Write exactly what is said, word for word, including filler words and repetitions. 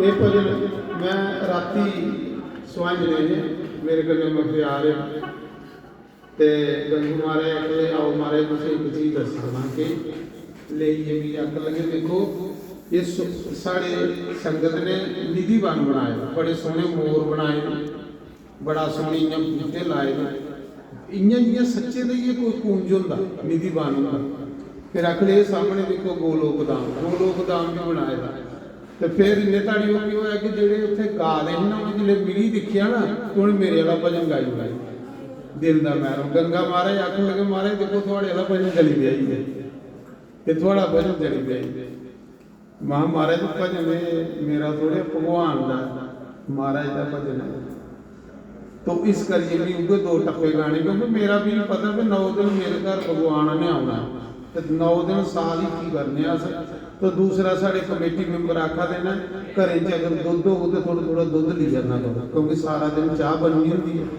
एह् भजन में राती सुहांजने ने मेरे कन्नै मखियार ऐ ते गंगू महाराज आखदे, "आओ महाराज, तुसें इक चीज दस्सना।" कि लेइयै मिगी आखन लगे, "दिक्खो, एह् स-, साढ़े संगत ने निधिवन बनाए दा, बड़े सोह्ने मोर बनाए दे, बड़ा सोह्ने इ'यां बूह्टे लाए दे, इ'यां जि'यां सच्चे दा गै कोई कुंज होंदा, निधिवन होंदा।" फिर आखन लगे, "सामने दिक्खो, गोलोक धाम, गोलोक धाम बी बनाए दा।" ते फिर इन्ने धड़ी ओह् केह् होआ कि जेह्ड़े उत्थै गा दे हे ना, उ'नें जिसलै मिगी दिक्खेआ ना, ते उ'नें मेरे आह्ला भजन गाई ओड़ेआ। दिल दा मैह्‌र। गंगा महाराज आखन लगे, "महाराज, दिक्खो, थुआढ़े आह्ला भजन चली पेआ ई ऐ।" ते थुआढ़ा भजन चली पेआ ई। महां, "महाराज, भजन एह् मेरा थोह्ड़े, भगवान दा ऐ, महाराज दा भजन ऐ।" तो इस करियै मी उ'ऐ दो टप्पे गाने, क्योंकि मेरा बी पता कि नौ दिन मेरे घर भगवान ने औना ऐ, ते नौ दिन साल ही की करने अस। तो दूसरा, साढ़े कमेटी मैंबर आखा दे न, "घरें च अगर दुद्ध होग ते थोह्ड़ा थोह्ड़ा दुद्ध लेई जाना करो, क्योंकि सारा दिन चाह् बननी होंदी ऐ।"